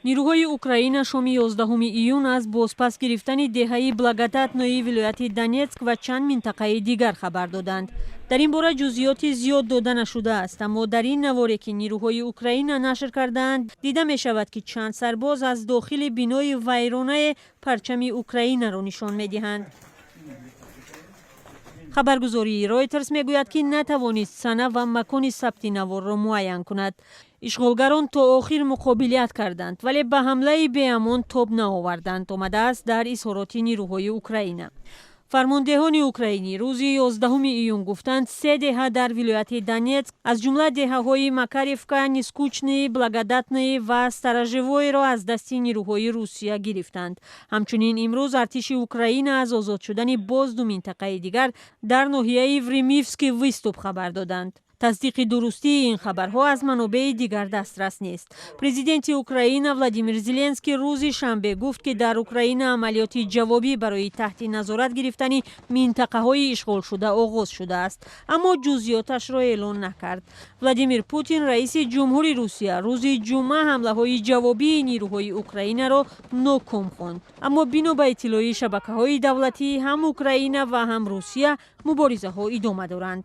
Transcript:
Нирӯҳои Украина шоми 11 июн аз бозпас гирифтани деҳаи Благодатное вилояти Донецк ва чанд минтақаи дигар хабар доданд. Дар ин бора ҷузъиёти зиёд дода нашудааст, аммо дар ин наворе, ки нирӯҳои Украина нашр кардаанд, дида мешавад, ки чанд сарбоз аз дохили бинои вайронае парчами Украинаро нишон медиҳанд. Хабаргузории Ройтерс мегӯяд, ки натавонист сана ва макони сабти наворро муайян кунад. Ишғолгарон то охир муқобилият карданд, вале ба ҳамлаи беамон тоб наоварданд, омадааст дар изҳороти нирӯҳои Украина. Фармондеҳони украинӣ рӯзи 11 июн гуфтанд, се деҳа дар вилояти Донецк, аз ҷумла деҳаҳои Макаривка, Нескучный, Благодатное ва Сторожевойро аз дасти нирӯҳои Русия гирифтанд. Ҳамчунин имрӯз артиши Украина аз озод шудани боз ду минтақаи дигар дар ноҳияи Времивский Выступ хабар доданд. Тасдиқи дурустии ин хабарҳо аз манобеи дигар дастрас нест. Президенти Украина Владимир Зеленский рӯзи шанбе гуфт, ки дар Украина амалиёти ҷавобӣ барои таҳти назорат гирифтани минтақаҳои ишғолшуда оғоз шудааст, аммо ҷузъиёташро эълон накард. Владимир Путин, раиси ҷумҳури Русия, рӯзи ҷумъа ҳамлаҳои ҷавобии нирӯҳои Украинаро ноком хонд. Аммо бино ба иттилои шабакаҳои давлатӣ, ҳам Украина ва ҳам Русия муборизаҳо идома доранд.